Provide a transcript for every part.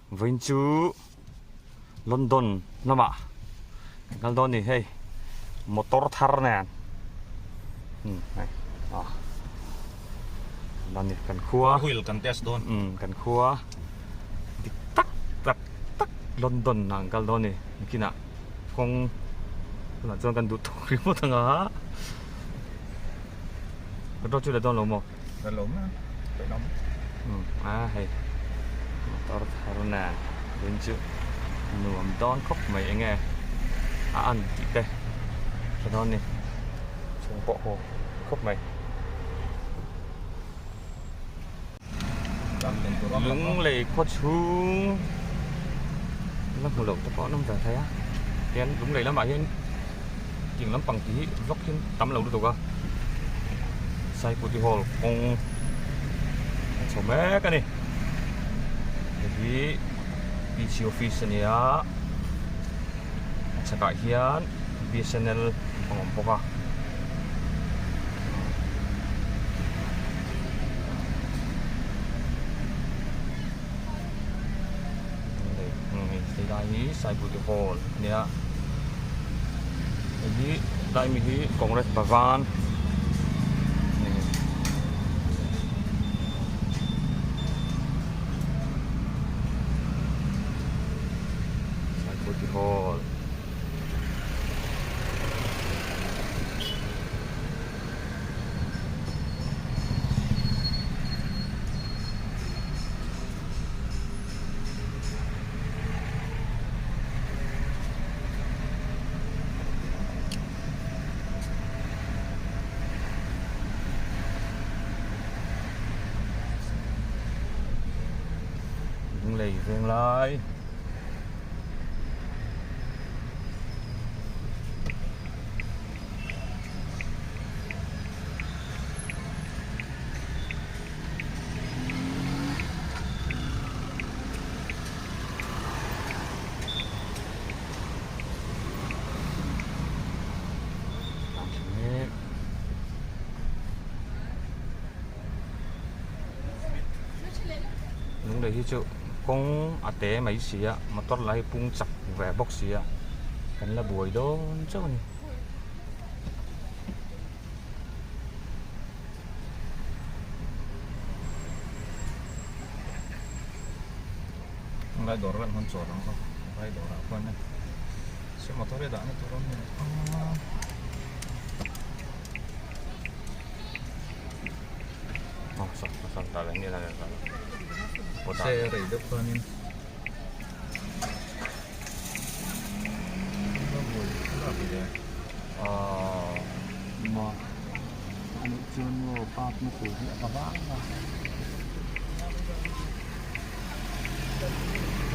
Vawiin chu London lamah kan kal dawn a ni hei motor thar nen umm hei ah kan ni kan khua wheel kan test dawn umm kan khua dik tak tak tak London ah kan kal dawn a ni nikinah kawng tunah chuan kan duh tawk ringawt ang a petrol chu la dawn lo maw. Ka lo mai a lam. Umm a hei motor thar nen tun chu nuam dawn khawp mai enge a an tih te hre dawn ni chhung pawh haw khawp mai. Lunglei khaw chhung la hmu loh te pawh an awm ve thei a tian lunglei lamah hian Tiang lampang tih hi vlog hian tam lo lutuk a, Saikuti Hall kawng a chho mek a ni. Hei hi PC office a ni a, a chhakah hian BSNL a awm bawk a. Hei lai hi Saikuti Hall a nia hei hi tlai mi hi Congress Bhavan a ni. Saikuti Hall. Lunglei veng lai. Lunglei hi chu kawng a te mai si a motor lah hi pung chak ve bawk si a kan la buai dawn chauh a ni. Lai dawr vel hman chawl ang kha lai dawr ah khuan se motor hi a dahna tur a awm em se rei deuh khanin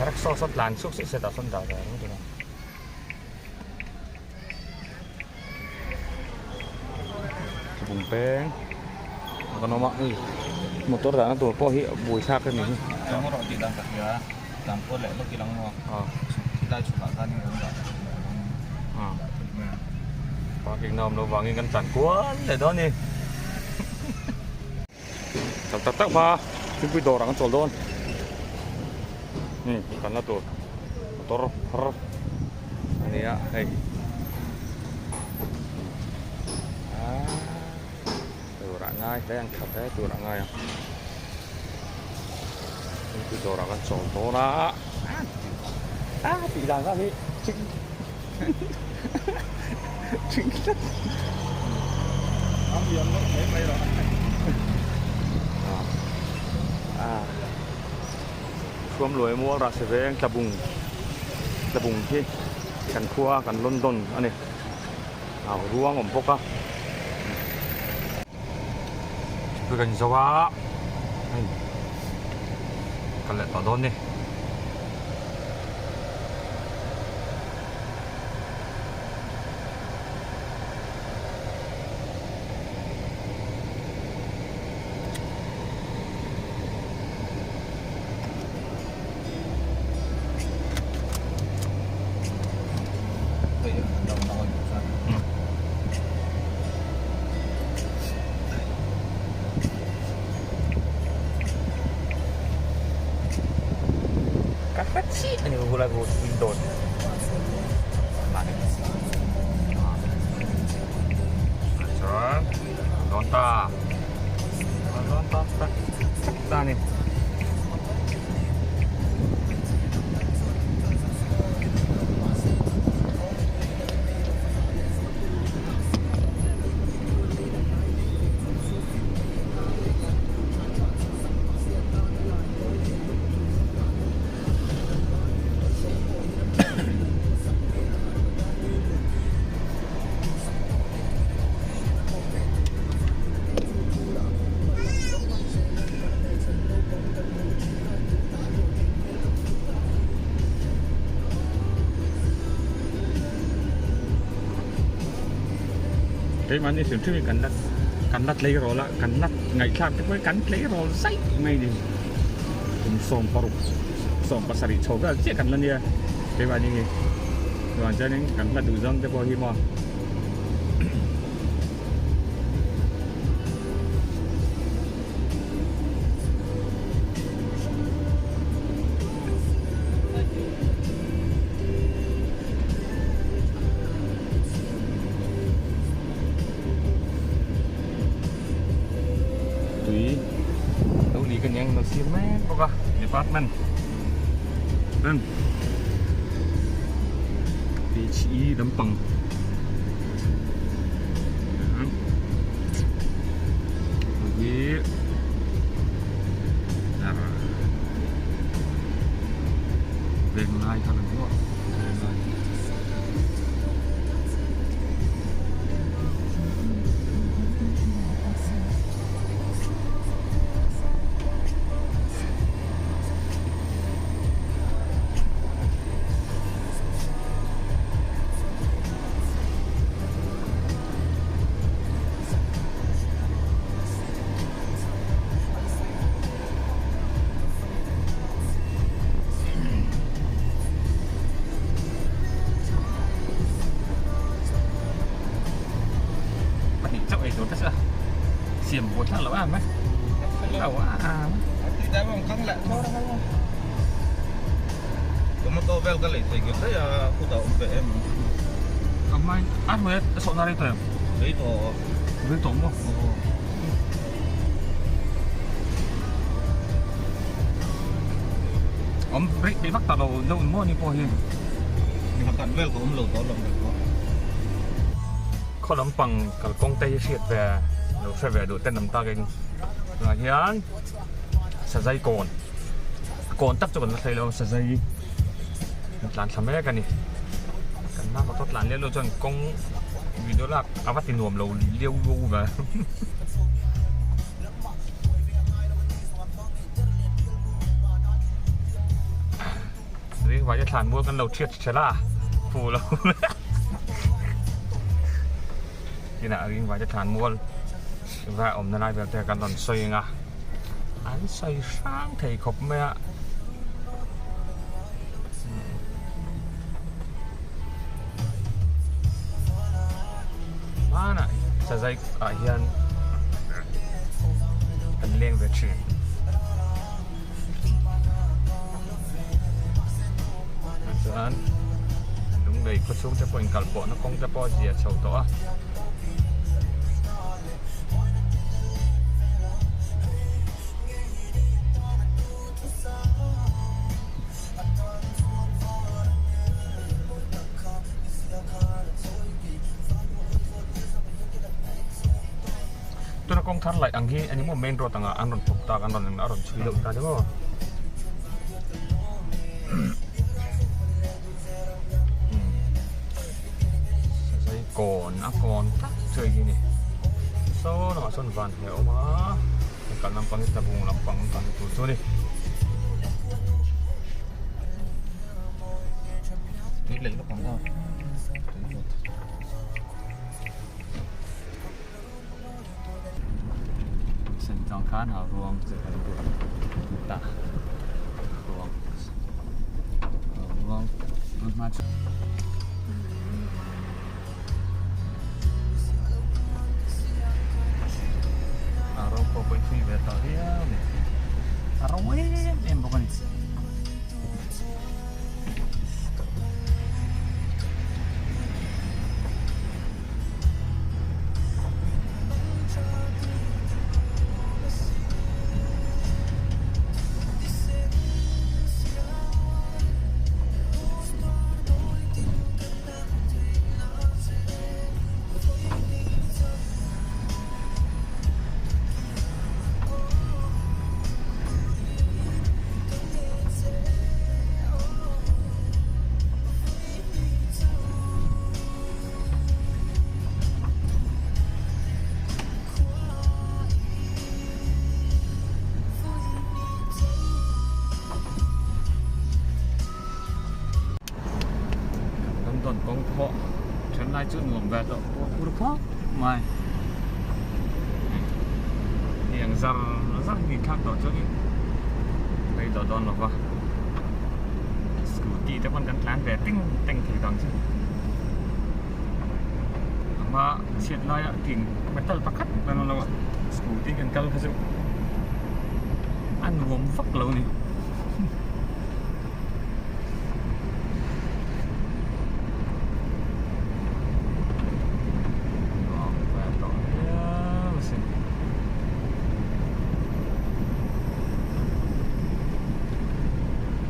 Rickshaw saw tlan chhuak chiah se tah sawn dah ve reng tur a. Bung peng a kan awm a hei motor dahna tur pawh hi buaithlak a ni hi. Chuang erawh tih dan ka hria a tlan kual leh lawk ilang maw khilai chhukah khan in rawn dah dah thei mai a. Parking na awm loh vangin kan tlan kual leh dawn a ni. Tak tak tak hma thingpui dawr ang a chawl dawn kan la tur motor thar a ni a hei aaa tur ah ngai hle ang tha hle tur ah ngai ang thingpui dawr ah kan chawl dawn a a tih dan kha hi thing thing tlat Thuam luai mual rah se veng tlabung tlabung hi kan khua kan London a ni au ruang awm bawk a thupui kan zo a hei kal leh tawh dawn ni. Ka hre chiah a ni hulai khu window chuan dawn ta dawn ta tak ta a ni. Keimahni hrim hrimin kan la kan la tleirawl a kan la ngaihthlak te pawh hi kan tleirawl zaih mai ni kum 16 17 chho vel chiah kan la nia keimahni hi chuan chuanin kan hla duh zawng te pawh hi maw. Tui lo li ka niang lo siam mek bawk a department ten PHE lampang hi venglai kha lang maw venglai. Pahnih chauh ei tur te chu a siam buai thlak loh em a lo a Tomato vel ka lei thei nghet daih a khutah awm ve em a hmain a hnuai a sawhna rei tawh em rei tawh rei tawh maw Awm rih peih vak ta lo deuh maw ni pawh hi. Khat vel ka awm lo tawh lo mek pawh. Khaw lampang kalkawng te hi hriat ve lo hre ve duh ten awm takin tunah hian sazai kawn kawn tak chu kan la thlei lo sazai kan tlan thla mek a ni. Kan hma motor tlan leh lo chuan kawng video lak a va ti nuam lo liau luau ve. Ring vaia thlan mual kan lo thiat ṭhel a fu lo tinah ring vaia thlan mual va awmna lai vel te kan rawn sawi ang a an sawi hrang thei khawp mai a. Hmanah sazai ah hian kan leng ve thin. Chuan lunglei khaw chhung te pawh inkal pawhna kawng te pawh a zia chho tawh a. Tuna kawng thar laih ang hi a ni maw main road anga an rawn thawk tak an rawn a rawn chhui deuh ta ni maw. Sazai kawn a kawn tak chu hei hi a ni saw lamah sawn van hmeh a awm a. Kan kal lampang hi tlabung lampang kan tur chu a ni. Tui leh lawk ang aw. Tui vawt. Sen chang khan ha ruang chu kan buat ta. Ruang. Ruang. Tun hma chu. A ro pawh pawh i thui ve tawh viau a ni. A ro em em bawk a ni. pawh then lai chu nuam ve tawh pawh phur khawp mai. Hei ang zar zar hi thlak tawh chuanin rei tawh dawn lova scooty te pawn kan tlan ve teng teng thei vang chu a hma chhiat laia tin metal pakhat an awm lo a scooty kan kal kha chu a nuam vak lo a ni.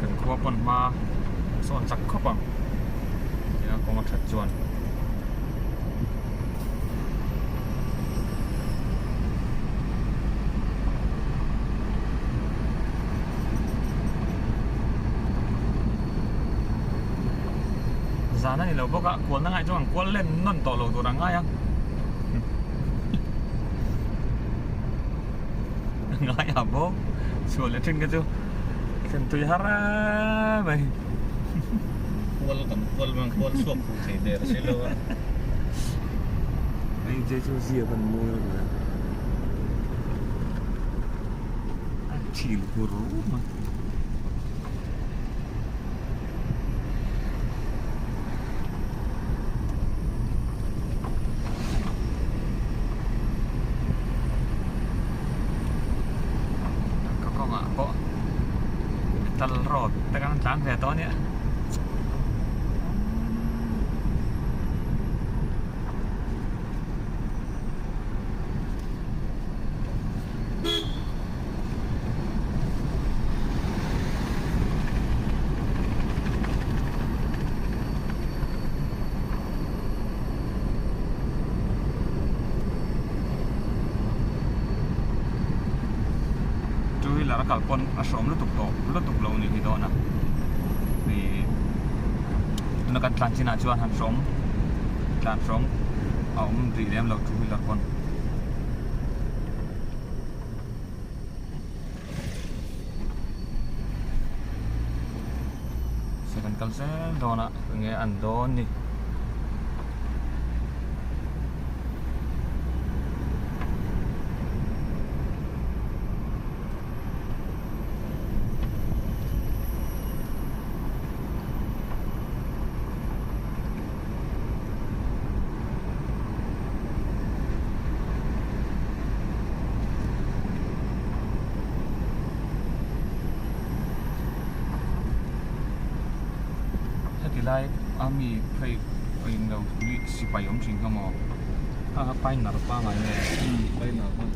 Kan khua pawn hma sawn chak khawp ang tia kawng a that chuan. Zan a ni lo bawk a kualna ngaih chuan kual len nawn tawh lo tur ang ngai a ngai a bawk chhuah leh thin kha chu thlen tui har em mai kual kan kual mang kual chhuak fuh thei der si lo a hei che chu zia kan mawi a ni a thil hur rum a. Ka kawngah pawh metal road te kan tlan ve tawh a nia. Two wheeler a kal pawn a hrawm lutuk tawh lutuk lo ni hi dawn a ih tuna kan tlan chinah chuan han hrawm tlan hrawm a awm rih lem lo two wheeler pawn. Se kan kal zel dawn a enge an dawn ni. Heti lai a mi phei englo hi sipai awm thin kha maw a painter pangngai nge painter kha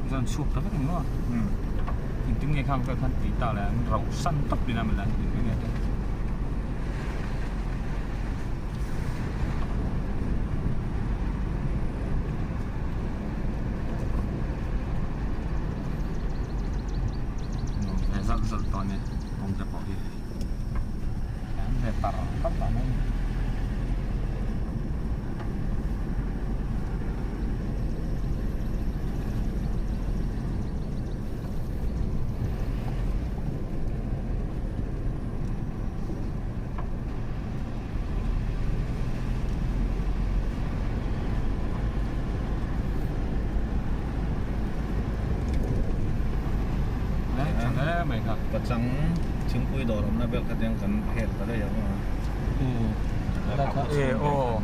chuan chhuak ta vek ang maw engtin nge khang khan tih tak leh an rauh san tawp tina mawle engtin nge te. Nuam ve zalh zalh tawh a ni kawng te pawh hi an ve par par tawh mai a ni. Pachang thingpui dawr awmna vel kha tiang kan hel ta daih ang a. E aw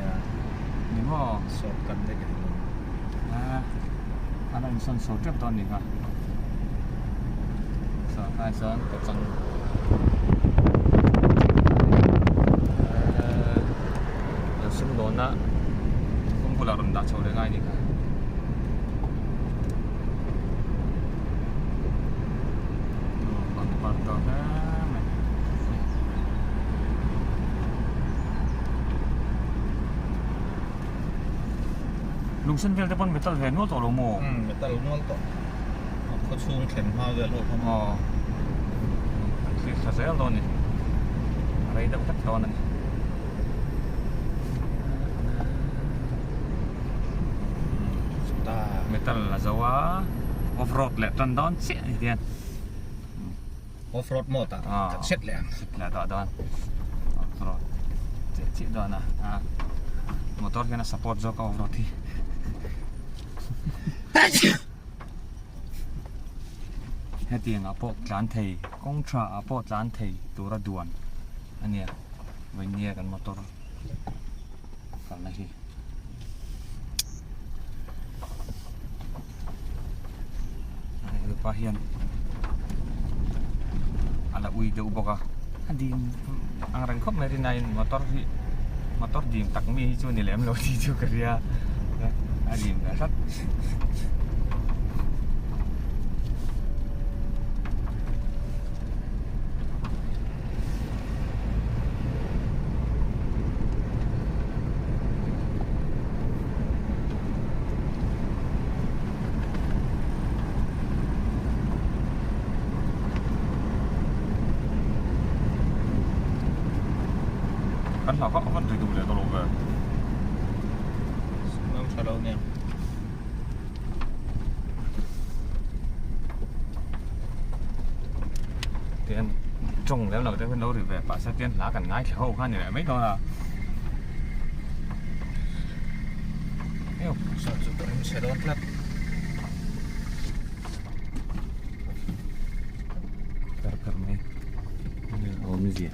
ni maw sawt kan daih ang a an rawn sawn chho tep dawn ni kha saw tlai sawn pachang An sumdawnna kawng bulah rawn dah chho leh ngai a ni kha. Pangpar tawh hle mai. Lungsen vel te pawn metal ve nual tawh lo maw? Metal nual tawh. A khaw chhung thlen hma vel ho kha. Aw. An thlir thla zel dawn a ni. A rei deuh hlek dawn a ni. Metal a zo a, off road leh tan dawn chiah a ni hian. Off road mode ah kan set leh ang. Set leh tawh dawn. Off road. Chiah chiah dawn a a motor hian a support zawk a off road hi hetiang ah pawh tlan thei kawng tha ah pawh tlan thei tura duan a nia vawinnia kan motor kalna hi. Hepa hian a la ui deuh bawk a a dim ang reng khawp mai rinaiin motor hi motor dim tak mi hi chu ni lem lo tih chu ka hria a dim ve tlat. Kan hla kha a van ri duh leh ta lo ve. Sum tha lo nia. Tian tawng lem lo te hian lo ri ve pah se tian hla kan ngaithla ho kha ni leh mai dawn a. Saw chu ka ring chhe dawn tlat. Kar kar mai. Awmzia.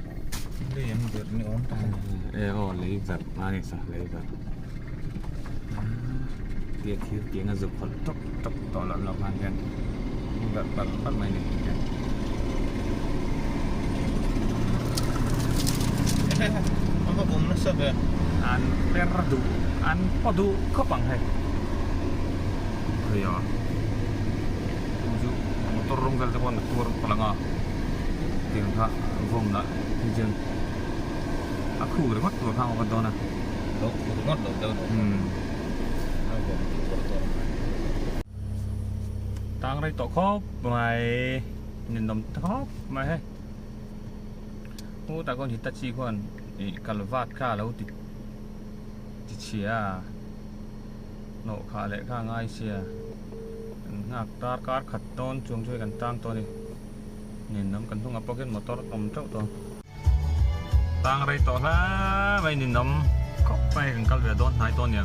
Lei an verh ni awm tak a ni. E aw lei verh a ni sa lei verh. Tia thir tiang a zuk hawlh tawp tawp tawh loh loh khan hian verh palh palh mai ni hian. A va bawm nasa ve. An per duh an paw duh khawp ang hei. Hei a chu chu motor rawng vel te pawh an tuar palh ang a tiang kha vawm lah hi chuan a khu ringawt tur kha a awm dawn a. Lo khu ringawt lo deuh lo kha a vawm duh tuar tuar mai. Tang rei tawh khawp mai ninawm khawp mai hei. Hutah khawn Hitachi khuan ih kalvat kha a lo ti ti chhia a hnawh khah leh kha a ngai sia kan nghak tar kar khat dawn chuang chu hei kan tang tawh a ni ninawm kan hnungah pawh khian motor a awm teuh tawh tang rei tawh hle mai ninawm khawp mai kan kal ve dawn hnai tawh a nia.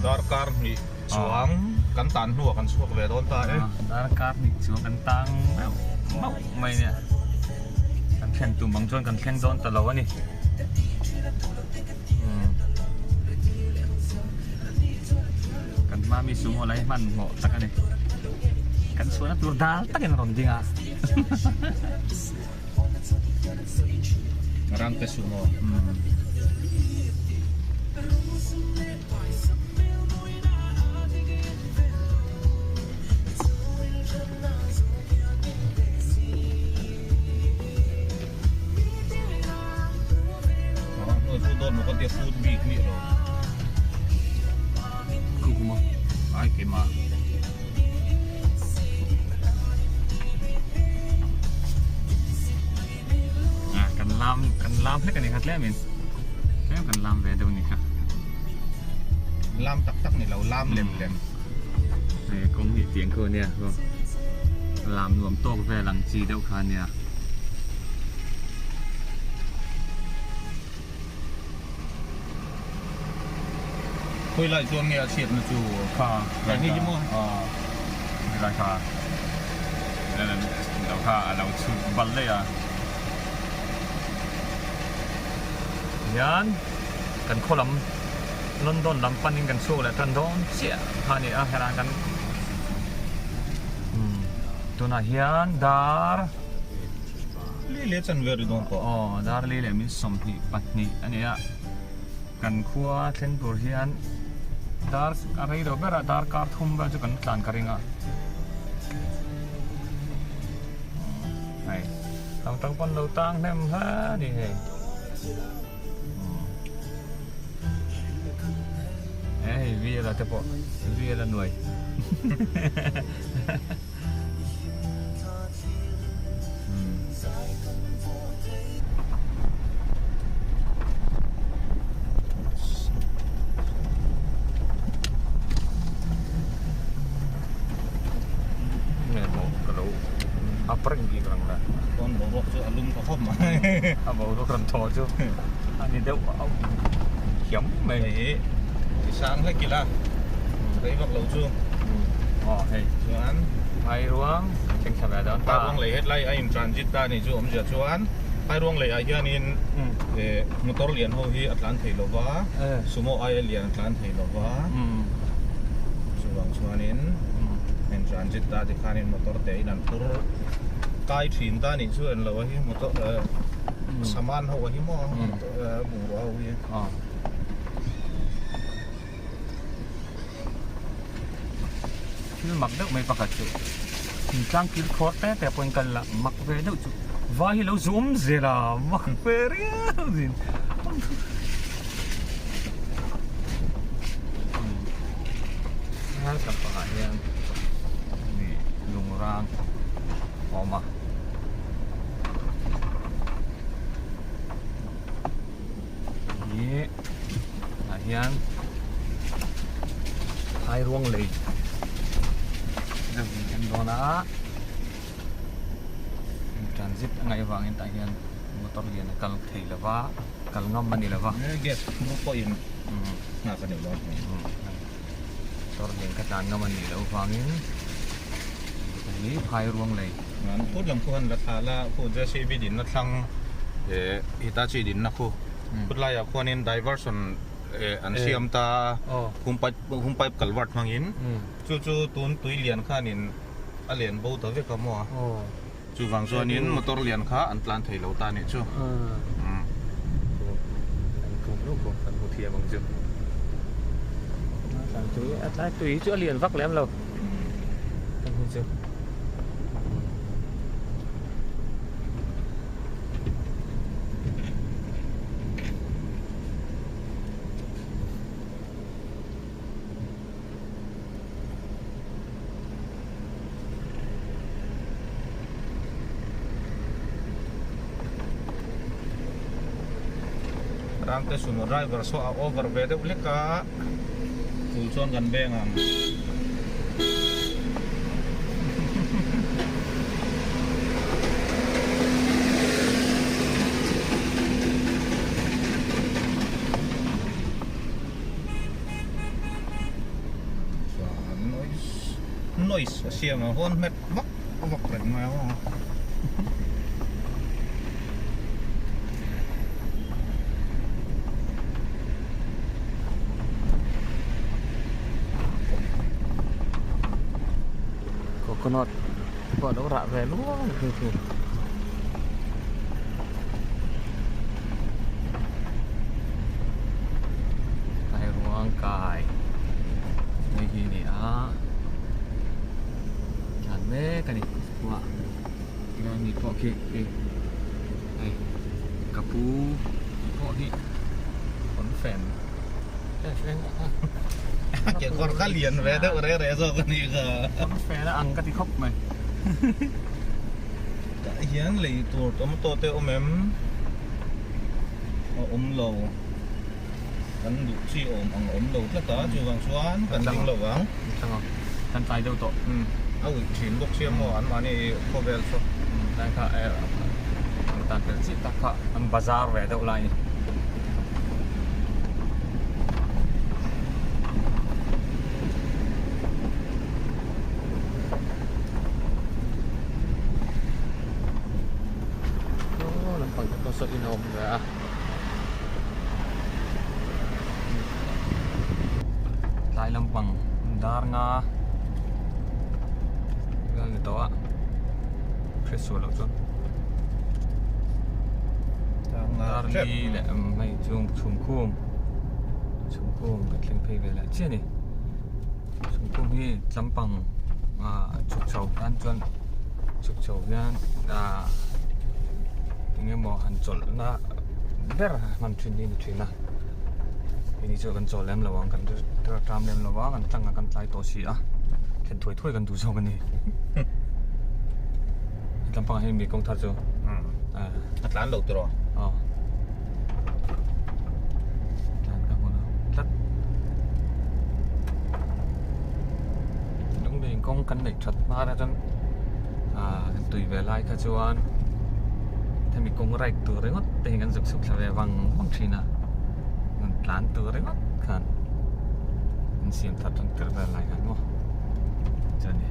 Darkar hnih chuang kan tan hnuah kan chhuak ve dawn ta e. Darkar hnih chuang kan tang meuh meuh mai nia. Kan thlen tum ang chuan kan thleng dawn ta lo a ni. Kan hma mi sumo lai hman hmawh tak a ni. Kan chhuahna tur dal takin a rawn ding a. Rangte sumo. Kan lam kan lam hlek a ni kha tlem in tlem kan lam ve deuh a ni kha. Lam tak tak ni lo lam lem lem. Hei kawng hi tiang kho ania lam nuam tawk vel ang chi deuh kha ania. Khawi lai chuan nge a chhiatna chu kha hei hi maw helai kha lo kha a lo chhut bal daih a hian kan khaw lam London lam panin kan chhuak leh tan dawn chiah kha a ni a helai kan tunah hian dar Li leh chan vel ri dawn tawh. Aw dar li leh min 22 a ni a kan khua thleng tur hian dar a rei lo ber a dar kar thum vel chu kan tlan ka ring a hei tang tang pawn lo tang hnem hle a ni hei hei vela te pawh vela nuai. Up reng bik rang le. Chuan boruak chu a lum ta khawp mai. A boruak rawn thaw chu a ni deuh auh hiam mai. Hei hi ti sang hlek ila rei vak lo chu. Aw hei. Chuan Phairuang thleng thla ve dawn ta. Phairuang lei hetlai a in transit ta ni chu awmzia chuan Phairuang lei ah hianin motor lian ho hi a tlan thei lova sumo aia lian a tlan thei lova chuvang chuanin in transit ta tikhanin motor te in an phur kai thin ta nih chu en lo a hi motor saman ho a hi maw bungrua ho hi. Thil mak deuh mai pakhat chu thingtlang kil khawr te te pawhin kal la mak ve deuh chu vai hi lo zum zel a mak ve riau zin hel lampangah hian lungrang a awm a. Hi ah hian phairuang lei deuh in en dawn a transit a ngaih avangin tah hian motor lian a kal thei lo va kal ngam a ni lo va gas phur pawhin nghak a ni lo motor lian kha tlan ngam a nih loh avangin hi phairuang lei an phut lam khu han la thla la khu JCB dinna thlang eh Hitachi dinna khu phut laiah khuanin diversion eh an siam ta hum pipe hum pipe culvert hmangin chu chu tun tui lian khanin a len bo ta vek a maw chuvang chuanin motor lian kha an tlan thei lo ta nih chu. Tui chu a lian vak lem lo. Chu Rangte sumo driver saw a over ve deuh hlek a. Tul chuan kan beng ang. Chuan noise noise a siam a hawn hmet vak vak reng mai a. Coconut pawh a lo rah ve luai khi khi. Kai ruang kai hei hi a ni a thlan mek a ni khuah. Tilai mi pawh khi khi hei ka pu pawh hi pawn fen kekawr kha lian ve deuh re re zawk a nih kha pawn fen a ang ka ti khawp mai tah hian lei tur tomato te awm em a awm lo kan duh chi awm ang awm lo tlat a chuvang chuan kan ding lo vang kan tlai deuh tawh a uih thin bawk sia maw an mahni khawvel chu tlai kha an tan fel chiah tak kha an bazar ve deuh lai a ni. Lampang te pawh saw in a awm ve a. Tlai lampang dar nga vel ni tawh a hriat sual loh chuan dar li leh hei chung chhum khum chhum khum kan thleng phei ve leh chiah a ni chhum khum hi tlampang ah chhuk chho tan chuan chhuk chho hian ah eng emaw han chawlh na ber hman thin hi a ni thin a keini chu kan chawl lem lo ang kan ram lem lo a kan tlang a kan tlai tawh si a thlen thuai thuai kan duh zawk a ni tlampangah hian mi kawng thar chu a tlan lo tiraw aw tlan ka hmu lo tlat lungding kawng kan neih that hma chuan ah. tui ve lai kha chuan hemi kawng ride tur ringawt te hi kan zuk chhuk thla ve vang vang thin a, rawn tlan tur ringawt khan an siam that reng tir vel lai khan maw chuan ni.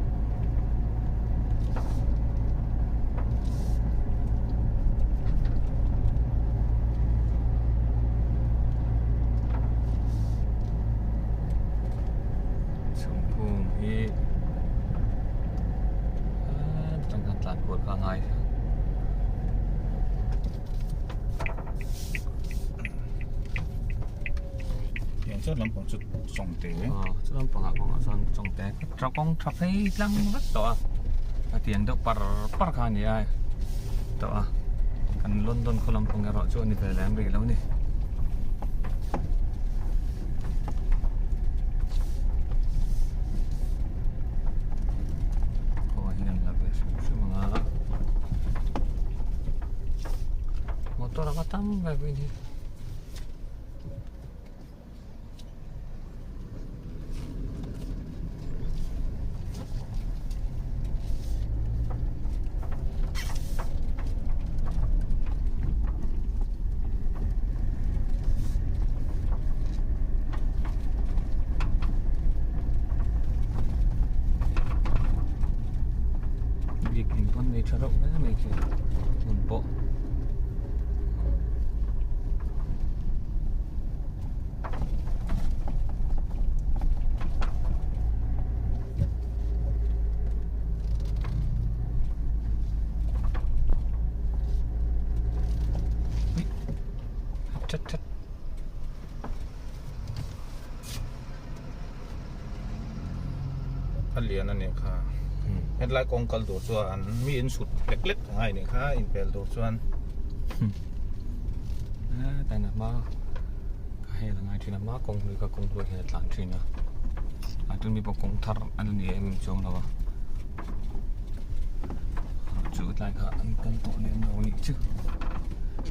Chhungphung hi atang khan tlan kual kha a ngai Tiang chuan lampang chu Chawngte Aw chu lampangah kawngah chuan Chawngte tha kawng tha phei tlang vek tawh a a tiang deuh par par kha a ni a tawh a kan London khaw lampang erawh chu a ni ve lem rih lo a ni. Kawngah hian an la ve hrim hrim ang a motor anga tam ve pawhin hi. Bik in pawn nei tha reuh hle mai khi hmun pawh. That that. A lian a nih kha. Hetlai kawng kal tur chuan mi in sut lek lek a ngai nih kha inpel tur chuan. Taina hma ka hel a ngai thin a hma kawng hlui kha kawng hlui hian a tlan thin a a tun mi pawh kawng thar a la ni em em chuang lo a chu tlai kha an kal tawh lem lo anih chu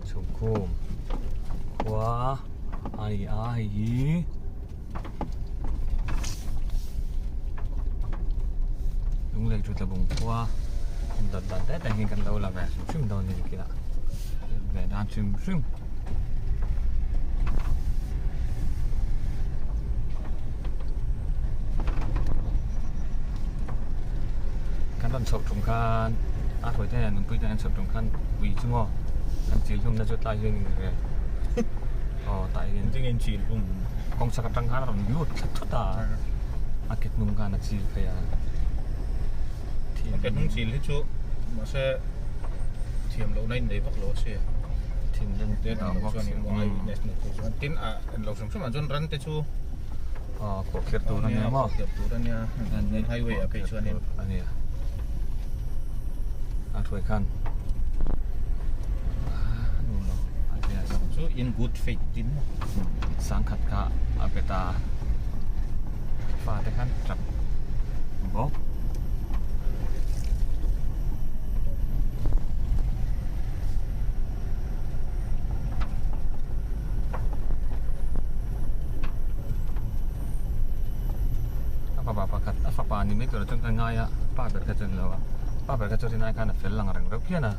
chhungkhum khua a ni a hei hi. Lunglei chu tlabung khua in dawt dan te te hi kan lo la ve hrim hrim dawn a ni kila ve dan hrim hrim. Kan rawn chhoh tum khan a hruai te nen nunpui te nen chhoh tum khan ui chu maw kan chil hlum na chu tlai hian in ve aw tah hian Engtin nge in chil hlum? Kawng chhak atang khan a rawn lut thla thut a a ke hnung khan a chil phei a A ke hnung chil hi chu mahse thiam lohna in nei vak lo a si thinrim te an lo chuan in eye witness nei te chuan tin a en lo hrim hrim ah chuan ran te chu aw khuahkhirh tur a nia maw khuahkhirh tur a nia highway ah phei chuan in a nia a hruai khan a nuam lo a tia chu in good faith tin sangkhat kha a pe ta fate khan tap bawk. A fapa pakhat a fapa ni mai tur ah chuan ka ngai a pa ber kha chuan lo a pa ber kha chuan rinai khan a fel lang reng reuh phian a.